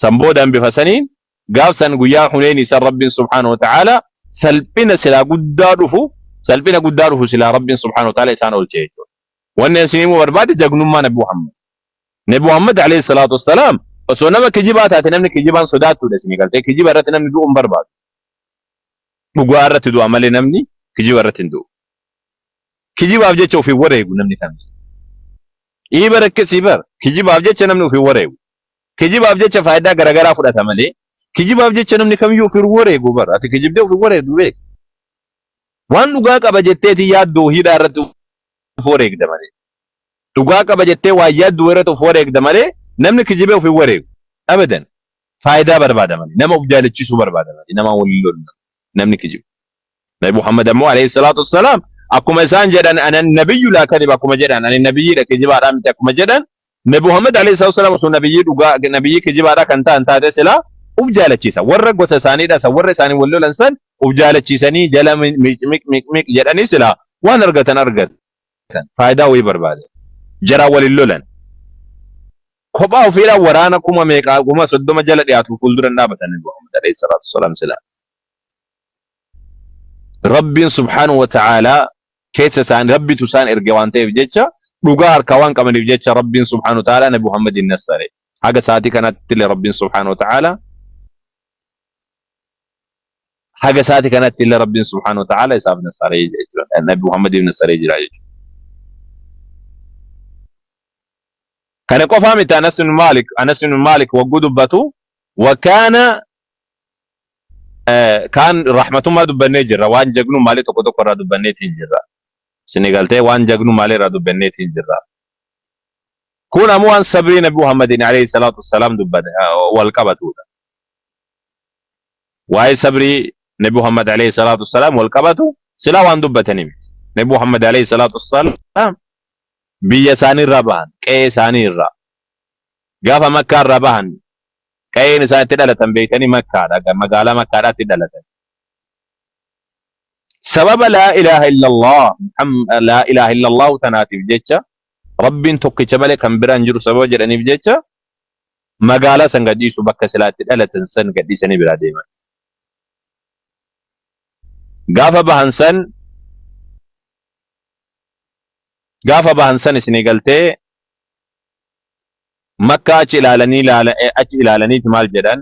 san boodaan bifa saniin gaaf san guyyaa Huneyn san Rabbiin subhaanahu wa ta'ala salphina silaa guddaa dhufu salphina guddaa dhufu silaa Rabbiin subhaanahu wa ta'ala isaan oolche jechuudha. Wanni isin himuu barbaade jagnummaa Nabi Muhammad. Nabi Muhammad alayhi salaatu wassalaam osoo nama kijibaa taate namni kijibaan sodaattuudha isinii galtee kijiba irratti namni du'uu hin barbaadu. Dhugaa irratti du'a malee namni kijiba irratti hin du'u. Kijibaaf jecha of hin wareegu namni kamiyyuu. Ii bar akkasii bar kijibaaf jecha namni of hin wareegu. Kijibaaf jecha faayidaa garaagaraa fudhata malee kijibaaf jecha namni kamiyyuu of hin wareegu bar. Ati kijibdee of hin wareegdu beek. Waan dhugaa qaba jetteeti yaaddoo hidhaa irratti of wareegda malee. Dhugaa qaba jettee waan yaaddu irratti of wareegda malee namni kijibee of hin wareegu. Abadan. Faayidaa barbaada malee. Nama of jaalachiisuu barbaada malee. Nama waliin lolu namni kijibu. Nabi Muhammad ammoo alayhi salaatu wassalaam akkuma isaan jedhan ana nabiyyu laa kadhib akkuma jedhan ani nabiyyiidha kijibaadhaa miti akkuma jedhan Nabi Muhammad alayhi salaatu wassalaam osoo nabiyyii dhugaa nabiyyii kijibaadhaa kan ta'an taate silaa uf jaalachiisa. Warra gosa isaaniidha san warra isaanii wal lolan san uf jaalachiisanii jala miq miq miq miq jedhanii silaa waan argatan argatan. Faayidaa wayii barbaadan. Jaraa wal hin lolan. Kophaa ofiidhaan waraana kuma meeqaa 30,000 jala dhiyaatu fuuldura hin dhaabatan Nabi Muhammad alayhi salaatu wassalaam silaa. Rabbiin subhaanahu wa ta'aalaa keessa isaan Rabbitu isaan erge waan ta'eef jecha dhugaa harkaa waan qabaniif jecha Rabbiin subhaanahu wa ta'aalaa Nabi Muhammadiin nassare. Haga sa'aatii kanatti illee Rabbiin subhaanahu wa ta'aalaa haga sa'aatii kanatti illee Rabbiin subhaanahu wa ta'aalaa isaaf nassaree jechuudha. Nabi Muhammadiif nassaree jira jechuudha. Kana qofaa miti Anas ibn Maalik Anas ibn Maalik wagguu dubbatu wakaana kaan rahmatummaa dubbannee jirra waan jagnu maalii tokko tokko irraa dubbanneetiin jirra. Isin galtee waan jagnu maalii irraa dubbanneetiin jirra. Kun ammoo waan sabrii Nabi Muhammadin alayhi salaatu wassalaam dubbate wal qabatudha. Waa'ee sabrii Nabi Muhammad alayhi salaatu wassalaam wal qabatu silaa waan dubbatanii miti. Nabi Muhammad alayhi salaatu wassalaam biyya isaanii irraa bahan qe'ee isaanii irraa gaafa Makkaa irraa bahan qe'een isaan itti dhalatan beektanii Makkaadha magaalaa Makkaadhaatti dhalatan. Sababa laa ilaaha illallah laa ilaaha illallah tanaatiif jecha Rabbiin tokkicha malee kan biraan jiru sababa jedhaniif jecha magaalaa san gadhiisu bakka silaa itti dhalatan san gadhiisanii biraa deeman. Gaafa bahan san gaafa bahan san isinii galtee Makkaa achi ilaalanii ilaala achi ilaalaniiti maal jedhan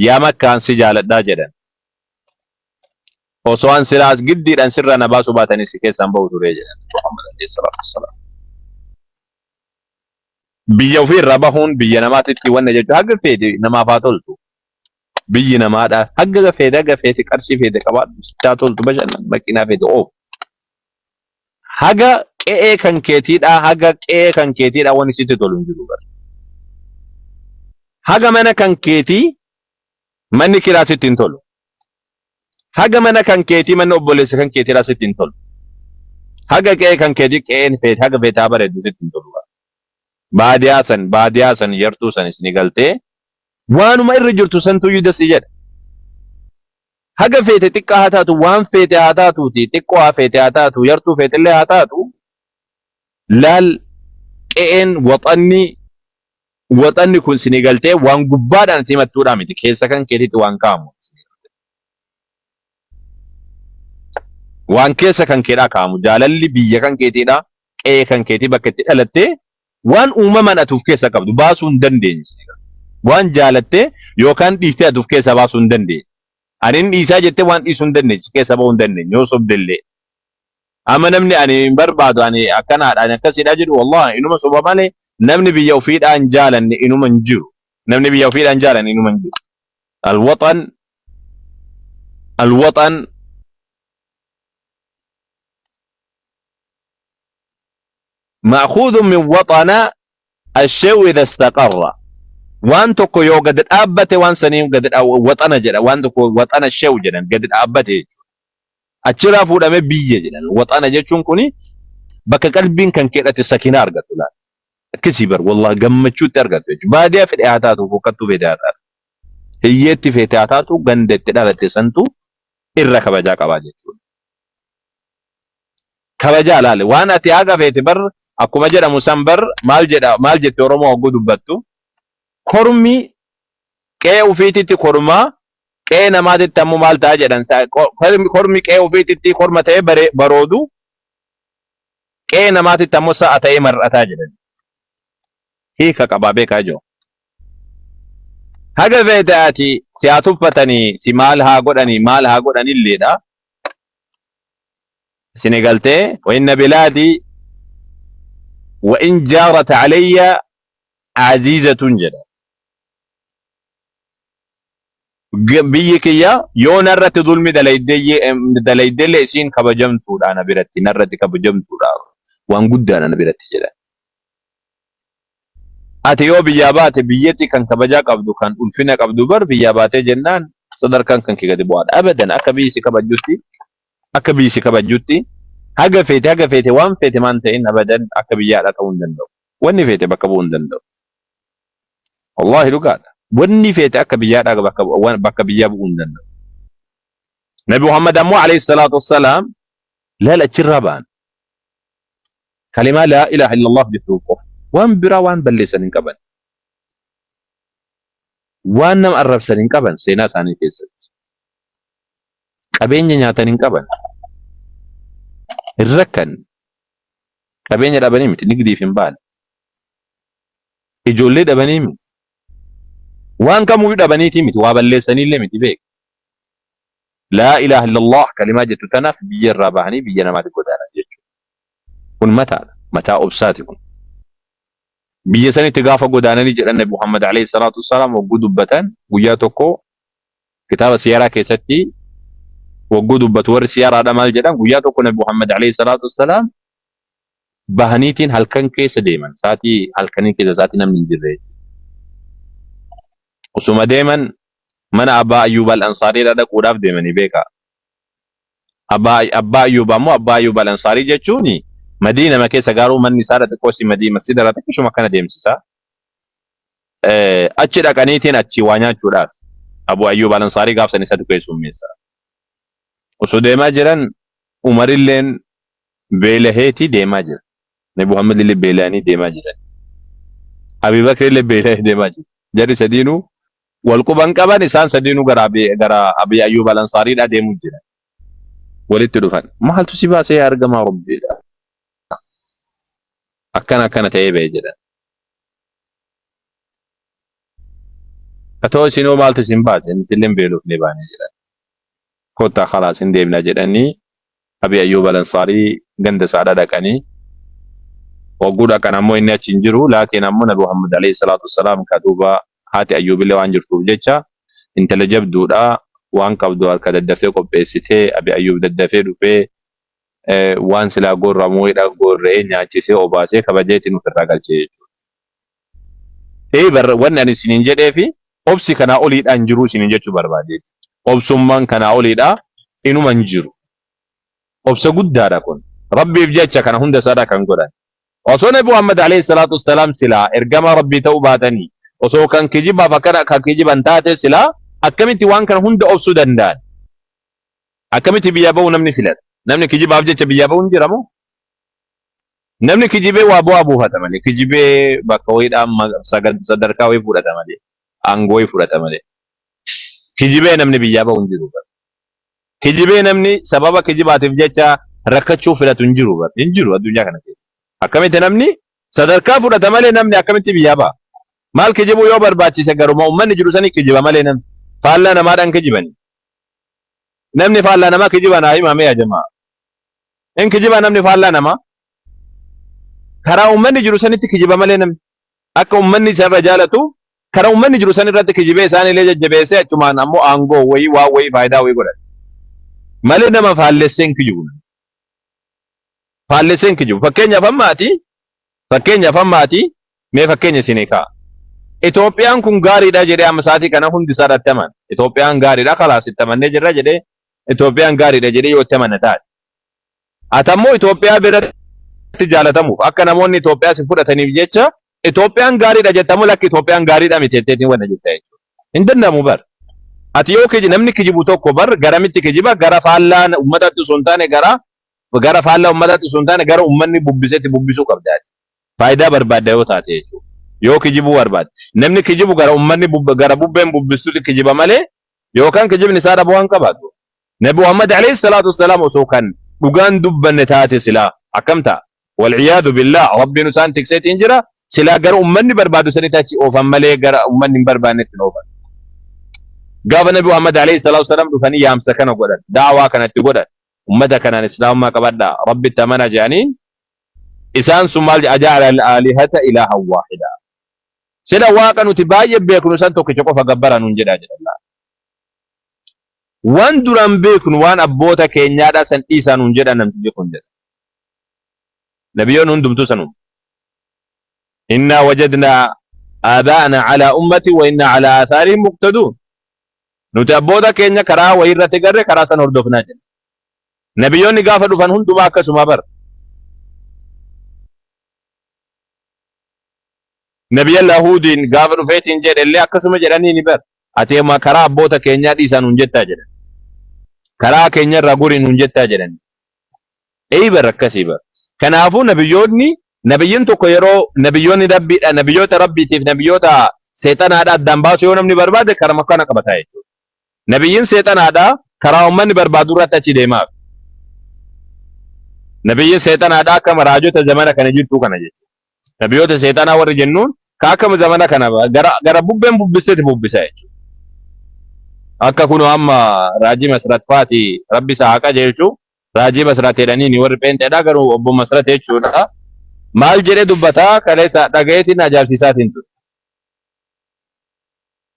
yaa Makkaan si jaaladhaa jedhan. Osoo an silaa giddiidhaan sirraa na baasuu baatanii si keessaan bahu ture jedhan Muhammad alayhi salaatu wassalaam. Biyya ofii irraa bahuun biyya namaatitti wanna jechuun haga feete namaaf haa toltu. Biyyi namaadha. Haga feete haga feete qarshii feete qabaadhu sitti haa toltu bashannan makiinaa feete oofu. Haga qe'ee kan keetiidhaa haga qe'ee kan keetiidhaa wanni sitti tolu hin jiru bar. Haga mana kan keetii manni kiraa sitti hin tolu. Haga mana kan keetii manni obboleessa kan keetiidhaa sitti hin tolu. Haga qe'ee kan keetii qe'een feete haga feete haa bareeddu sitti hin tolu. Baadiyaa san baadiyaa san yartuu san isin galtee waanuma irra jirtu santuyyuu dassi jedha. Haga feete xiqqaa haa taatu waan feete haa taatuuti xiqqoo haa feete haa taatu yartuu feetellee haa taatu laal qe'een waxanni waxanni kun isinii galtee waan gubbaadhaan itti himattuudhaa miti keessa kan keetitti waan kaa'amu waan keessa kan keedhaa kaa'amu jaalalli biyya kan keetiidhaa qe'ee kan keetii bakka itti dhalattee waan uumamaan ati of keessa qabdu baasuu hin dandeenye. Waan jaalattee yookaan dhiiftee ati of keessaa baasuu hin dandeenye. Ani hin dhiisaa jettee waan dhiisuu hin dandeenye si keessa bahuu hin dandeenye yoo sobdellee. Amma namni ani hin barbaadu ani akkanaadha ani akkasiidha jedhu wallahi inuma soba malee namni biyya ofiidhaa hin jaalanne inuma hin jiru. Namni biyya ofiidhaa hin jaalanne inuma hin jiru. Alwaxan alwaxan ma'khudun min waxana ashee'u idha istaqarra waan tokko yoo gad dhaabbate waan saniin gad waxana jedha waan tokko waxana shee'u jedhan gad dhaabbate jechuudha. Achirraa fuudhamee biyya jedhan waxana jechuun kuni bakka qalbiin kan keedhate sakinaa argattu laata. Akkasii bar wallahi gammachuutti argattu jechuudha. Baadiyaa fedhe haa taatu fokkattuu fedhe haa taatu. Hiyyeetti feete haa taatu ganda itti dhalatte santu irra kabajaa qabaa jechuudha. Kabajaa laale waan ati haga feete bar akkuma jedhamu san bar maal jedha maal jette Oromoo hogguu dubbattu kormi qe'ee ufiititti kormaa qe'ee namaatitti ammoo maal ta'a jedhan kormi qe'ee ufiititti korma ta'ee baroodu qe'ee namaatitti ammoo sa'a ta'ee mar'ataa jedhan hiika qabaa beekaa jiru. Haga feete ati si haa tuffatanii, si maal haa godhanii, maal haa godhanilleedha. Isin galtee wa inna bilaadii wa in jaarat alayya aziizatun jedha. Biyyi kiyya yoo narratti zulmi dalaydellee isiin kabajamtuudha na biratti, narratti kabajamtuudha, waan guddaadha na biratti jedha. Ati yoo biyyaa baate biyyatti kan kabajaa qabdu kan ulfina qabdu bar biyyaa baatee jennaan sadarkaan kan kee gadi bu'aadha. Abadan akka biyyi si kabajjutti akka biyyi si kabajjutti haga feete haga feete waan feete maan ta'in abadan akka biyyaadha ta'uu hin danda'u. Wanni feete bakka bu'uu hin danda'u. Wallaahi dhugaadha. Wanni feete akka biyyaadha bakka bakka biyyaa bu'uu hin danda'u. Nabi Muhammad ammoo alayhi salaatu wassalaam laal achirraa ba'an. Kalimaa laa ilaaha illallah jettu qofa. Waan biraa waan balleessan hin qaban. Waan nama arrabsan hin qaban seenaa isaanii keessatti. Qabeenya nyaatan hin qaban. Hin rakkan. Qabeenya dhabanii miti nigdiif hin baane. Ijoollee dhabanii miti. Waan kamuyyuu dhabaniitii miti waa balleessaniillee miti beek. Laa ilaaha illallah kalimaa jettu tanaaf biyya irraa bahanii biyya namaatti godaanan jechuudha. Kun mataadha. Mataa obsaati kun. Biyya sanitti gaafa godaananii jedhan Nabi Muhammad alayhi salaatu wassalaam wagguu dubbatan guyyaa tokko kitaaba siyaraa keessatti wagguu dubbatu warri siyaraadha maal jedhan guyyaa tokko Nabi Muhammad alayhi salaatu wassalaam bahaniitiin halkan keessa deeman sa'aatii halkanii keessa sa'aatii namni hin jirre jechuudha. Osuma deeman mana Abbaa Ayyuub al-Ansaariidha dhaquudhaaf deemanii beekaa. Abbaa Ayyuub ammoo Abbaa Ayyuub al-Ansaarii jechuun Madiinama keessa garuu manni isaadha xiqqoo si Madii masjida irraa xiqqishuma akkana deemsisa. Achi dhaqaniitiin achi waa nyaachuudhaaf Abu Ayyuub al-Ansaarii gaaf san isatu keessummeessa. Osoo deemaa jiran Umarilleen beelaheetii deemaa jira. Nabi Muhammad illee beela'anii deemaa jiran. Abi Bakr illee beela'ee deemaa jira. Jarri sadiinuu wal quban qaban isaan sadiinuu gara Abi Ayyuub al-Ansaariidhaa deemuu jiran. Walitti dhufan. Maaltu si baasee yaa ergamaa Rabbiidha? Akkana akkana ta'ee ba'e jedhan. Atoo isinoo maaltu isin baase? Nuti illee beelofnee baane jedhan. Kottaa khalaas hin deemna jedhanii Abi Ayyuub al-Ansaarii ganda isaadha dhaqanii wagguu dhaqan ammoo inni achi hin jiru laakiin ammoo Nabi Muhammad alayhi salaatu wassalaam ka duuba haati Ayyuub illee waan jirtuuf jecha intala jabduudha waan qabdu harka daddafee qopheessitee Abi Ayyuub daddafee dhufee waan silaa gorramu wayiidha gorra'ee nyaachisee obaasee kabajeetiin ofirraa galchee jechuudha. Ee bar wanni ani isiniin jedheefi obsi kanaa oliidhaa hin jiruu isiniin jechuu barbaadeeti. Obsummaan kanaa oliidhaa inuma hin jiru. Obsa guddaadha kun. Rabbiif jecha kana hunda isaadha kan godhan. Osoo Nabi Muhammad alayhi salaatu wassalaam silaa ergamaa Rabbii ta'uu baatanii osoo kan kijibaaf akkana kan kijiban taate silaa akkamitti waan kana hunda obsuu danda'an? Akkamitti biyyaa ba'uu namni filata? Namni kijibaaf jecha biyyaa ba'uu hin jira moo? Namni kijibee waa bu'aa buufata malee, kijibee bakka wayiidhaan sadarkaa wayii fudhata malee, aangoo wayii fudhata malee. Kijibee namni biyyaa ba'u hin jiru. Kijibee namni sababa kijibaatiif jecha rakkachuu filatu hin jiru. Hin jiru addunyaa kana keessa. Akkamitti namni sadarkaa fudhata malee namni akkamitti biyyaa ba'a? Maal kijibuu yoo barbaachise garuma uummanni jiru sanii kijiba malee namni. Faallaa namaadhaan kijibani. Namni faallaa namaa kijiba naa himame yaa jamaa. Hin kijiba namni faallaa namaa. Karaa uummanni jiru sanitti kijiba malee namni. Akka uummanni isarra jaalatu karaa uummanni jiru san irratti kijibee isaan illee jajjabeessee achumaan ammoo aangoo wayii waan wayii faayidaa wayii godhata. Malee nama faallessee hin kijibu. Faallessee hin kijibu. Fakkeenyaaf amma ati fakkeenyaaf amma ati mee fakkeenya isinii ka'a. Itoophiyaan kun gaariidha jedhee amma sa'aatii kana hundi isaa irratti amana. Itoophiyaan gaariidha kalaas itti amannee jirra jedhee Itoophiyaan gaariidha jedhee yoo itti amana taate. Ati ammoo Itoophiyaa biratti jaalatamuuf akka namoonni Itoophiyaa si fudhataniif jecha Itoophiyaan gaariidha jettamu lakki Itoophiyaan gaariidha miti jetteetiin wanna jetta jechuudha. Hin danda'amu bar. Ati yoo kiji namni kijibu tokko bar garamitti kijiba gara faallaa uummatatti osoo hin taane gara gara faallaa uummatatti osoo hin taane gara uummanni bubbisetti bubbisuu qabda ati. Faayidaa barbaadda yoo taate jechuudha. Yoo kijibuu barbaadde. Namni kijibu gara uummanni gara bubbeen bubbistutti kijiba malee yookaan kijibni isaa dhabuu waan qabaatu. Nabi Muhammad alayhi salaatu wassalaam osoo kan dhugaan dubbanne taate silaa akkam ta'a? Wal'iyaadu billaah Rabbiin isaan tikseetiin jira silaa gara ummanni barbaadu sanitti achi oofan malee gara ummanni hin barbaannetti hin oofan. Gaafa Nabi Muhammad alayhi salaatu wasalaam dhufanii yaamsa kana godhan, da'waa kanatti godhan, ummata kanaan islaamummaa qabadhaa, Rabbitti amanaa jedhaniin isaan sun maal jedha aja'ala al-aalihata ilaahan waahida. Sila waaqa nuti baay'ee beeknu san tokkicha qofa gabbaraa nuun jedhaa jedhan. Waan duraan beeknu waan abboota keenyaadhaa san dhiisaa nuun jedha namtichi kun jedha. Nabiyyoonni hundumtuu sanuma. Innaa wajadnaa aabaa'ana alaa ummati wa innaa alaa aathaarihim muqtaduun. Nuti abboota keenya karaa wayii irratti garre karaa san hordofnaa jedha. Nabiyyoonni gaafa dhufan hundumaa akkasuma bara. Nabiyallah Huudiin gaafa dhufeetiin jedhe illee akkasuma jedhanii ni bar. Ati amma karaa abboota keenyaa dhiisaa nuun jettaa jedhan. Karaa keenya irraa gori nuun jettaa jedhan. Eey bar akkasii bar. Kanaafuu nabiyyoonni nabiyyiin tokko yeroo nabiyyoonni rabbiidha nabiyyoota rabbiitiif nabiyyoota seexanaadha addaan baasuu yoo namni barbaade karama kana qabataa jechuudha. Nabiyyiin seexanaadha karaa ummanni barbaadu irratti achi deemaaf. Nabiyyiin seexanaadha akka raajota zamana kana jirtuu kana jechuudha. Nabiyoota seexanaa warri jennuun ka akkama zamana kana gara gara bubbeen bubbisteeti bubbisa jechuudha. Akka kunoo amma raajii Masrat faati rabbi isaa haa qajeelchu raajii Masrat jedhaniini warri pheenxeedha garuu obbo Masrat jechuudha. Maal jedhee dubbataa kaleessa dhagayeetiin ajaa'ibsiisaatiin ture.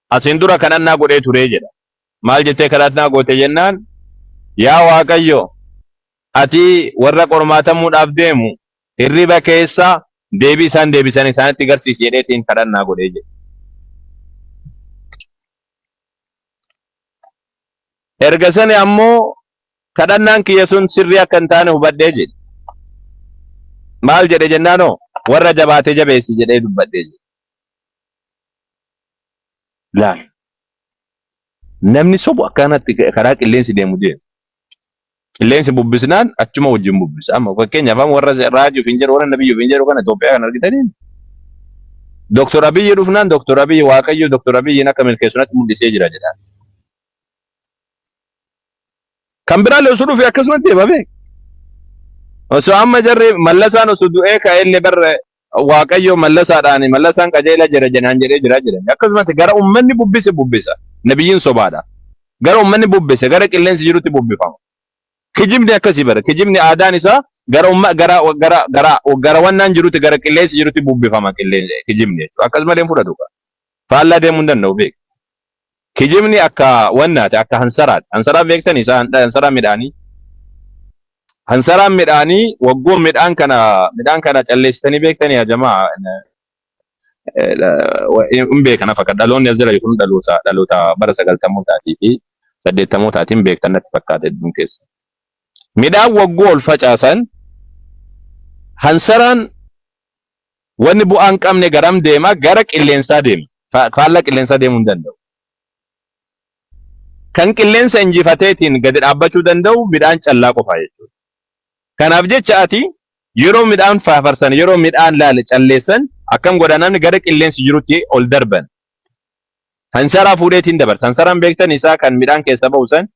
Asiin dura kadhannaa godhee turee jedha. Maal jettee kadhannaa goote jennaan yaa Waaqayyo ati warra qormaatamuudhaaf deemu hirriba keessa deebii isaan deebisan isaanitti garsiisi jedheetiin kadhannaa godhee jedhe. Erga sani ammoo kadhannaan kiyya sun sirrii akka hin taane hubadhee jedhe. Maal jedhe jennaanoo warra jabaate jabeessi jedhee dubbadhee jedhe. Laal. Namni sobu akkanatti karaa qilleensi deemu deema. Qilleensi bubbisnaan achuma wajjin bubbisa. Amma fakkeenyaaf amma warra raajuuf hin jedhu warra nabiyyuuf hin jedhu kana Itoophiyaa kan argitanii Doktor Abiyyi dhufnaan Doktor Abiyyi Waaqayyo Doktor Abiyyiin akka milkeessu natti mul'isee jira jedha. Kan biraallee osoo dhufe akkasumatti deema beek. Osoo amma jarri mallasaan osoo du'ee ka'ellee barra Waaqayyo mallasaadhaan mallasaan qajeela jira jenaan jedhee jira jedhan. Akkasumatti gara ummanni bubbise bubbisa. Nabiyyiin sobaadha. Gara ummanni bubbise gara qilleensi jirutti bubbifama. Kijibni akkasii bara. Kijibni aadaan isaa gara umma gara gara gara gara wannaan jirutti gara qilleensi jirutti bubbifama qilleensi kijibni jechuudha. Akkas malee hin fudhatu. Faallaa deemuu hin danda'u beek. Kijibni akka wannaati akka hansaraati. Hansaraa beektanii isaa hansaraa midhaanii. Hansaraan midhaanii waggoon midhaan kana calleessitanii beektanii yaa jamaa hin beekan fakkaata. Dhaloonni as jala kun dhaloota bara sagaltamootaatii fi saddeettamootaatiin beektan natti fakkaata hedduun keessa. Midhaan waggoo ol facaasan hansaraan wanni bu'aa hin qabne garam deema? Gara qilleensaa deema. Faallaa qilleensaa deemuu hin danda'u. Kan qilleensa injifateetiin gadi dhaabbachuu danda'u midhaan callaa qofaa jechuudha. Kanaaf jecha ati yeroo midhaan faafarsan, yeroo midhaan laale calleessan akkam godha namni gara qilleensi jirutti ol darban. Hansaraa fuudheetiin dabarsa. Hansaraan beektan isaa kan midhaan keessa ba'u san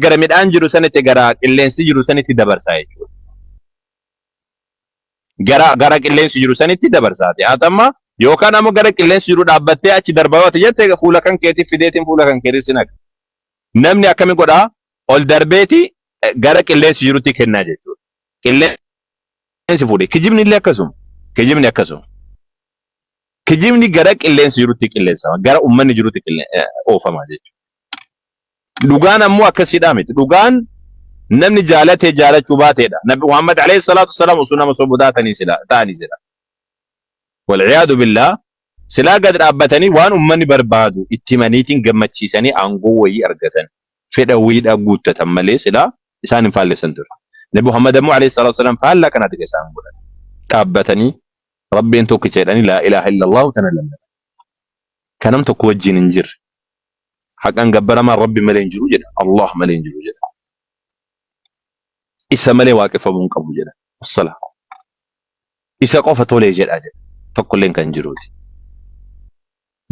gara midhaan jiru sanitti gara qilleensi jiru sanitti dabarsa jechuudha. Gara qilleensi jiru sanitti dabarsaati. Haa ta'amma yookaan ammoo gara qilleensi jiru dhaabbattee achi darbaa yoo ati jette fuula kan keetii fideetiin fuula kan keetii si naqa. Namni akkami godhaa ol darbeeti gara qilleensi jirutti kennaa jechuudha. Qilleensi fuudhe. Kijibni illee akkasuma. Kijibni akkasuma. Kijibni gara qilleensi jirutti qilleensama. Gara uummanni jirutti oofama jechuudha. Dhugaan ammoo akkasiidhaa miti. Dhugaan namni jaalatee jaalachuu baateedha. Nabi Muhammad alayhi salaatu wassalaam osoo nama sobu taatanii sila ta'anii sila. Walciyaadu billaah silaa gad dhaabbatanii waan ummanni barbaadu itti himaniitiin gammachiisanii aangoo wayii argatan fedha wayiidhaa guuttatan malee silaa isaan hin faallessan ture. Nabi Muhammad ammoo alayhi salaatu wassalaam faallaa kanaati kan isaan godhan. Dhaabbatanii Rabbiin tokkicha jedhanii laa ilaaha illallahu tana lallaban. Kanam tokko wajjin hin jirre. Haqaan gabbaramaan Rabbi malee hin jiru jedha. Allah malee hin jiru jedha. Isa malee waaqeffamuu hin qabu jedha. Wassalaam. Isa qofa tolee jedha jedha. Tokkolleen kan jiruuti.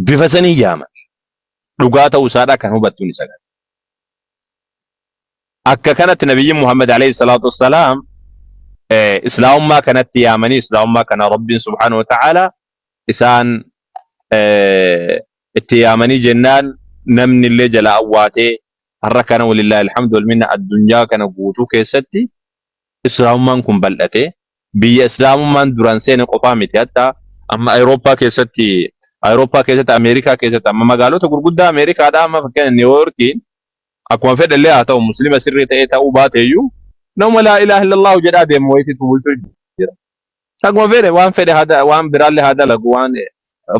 Bifa sanii yaama. Dhugaa ta'uu isaadhaa kan hubattuun isa kana. Akka kanatti nabiyyiin Muhammad alayhi salaatu wassalaam islaamummaa kanatti yaamanii islaamummaa kana Rabbiin subhaanahu wa ta'ala isaan itti yaamanii jennaan Namni illee jala awwaatee har'a kana walillaahi alhamdu wal minna addunyaa kana guutuu keessatti islaamummaan kun bal'ate. Biyya islaamummaan duraan seene qofaa miti, hatta amma Awurooppaa keessatti, Ameerikaa keessatti, amma magaalota gurguddaa Ameerikaadhaa, amma fakkeenya Niw Yoorkiin, akkuma fedhe illee haa ta'u, muslima sirrii ta'ee ta'uu baateeyyuu, nama laa ilaaha illallahu jedhaa deemu wayitiitu bulchuu jira. Akkuma fedhe waan fedhe waan biraallee haa dalagu, waan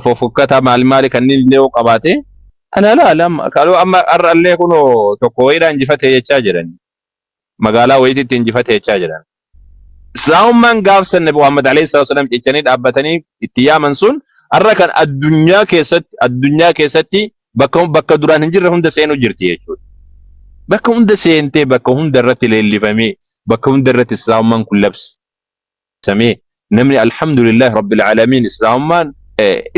fofokkataa maali maali kanneen illee yoo qabaate, ana laala amma kaloo amma har'allee kunoo tokko wayiidhaa injifatee jechaa jiran, magaalaa wayiititti injifatee jechaa jiran. Islaamummaan gaafsan Nabi Muhammad alayhi salaatu wasalam cichanii dhaabbatanii itti yaaman sun har'a kan addunyaa keessatti bakka bakka duraan hin jirre hunda seenuu jirti jechuudha. Bakka hunda seentee, bakka hunda irratti leellifamee, bakka hunda irratti islaamummaan kun labsamee, namni alhamdulillahi rabbil aalamiin islaamummaan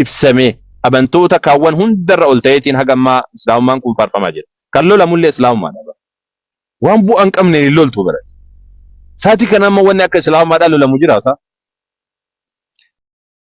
ibsamee, amantoota kaawwan hundarra ol ta'eetiin haga ammaa islaamummaan kun faarfamaa jira. Kan lolamullee islaamummaadha. Waan bu'aa hin qabne hin loltu barat. Saatii kana amma wanni akka islaamummaadhaan lolamu jira saa.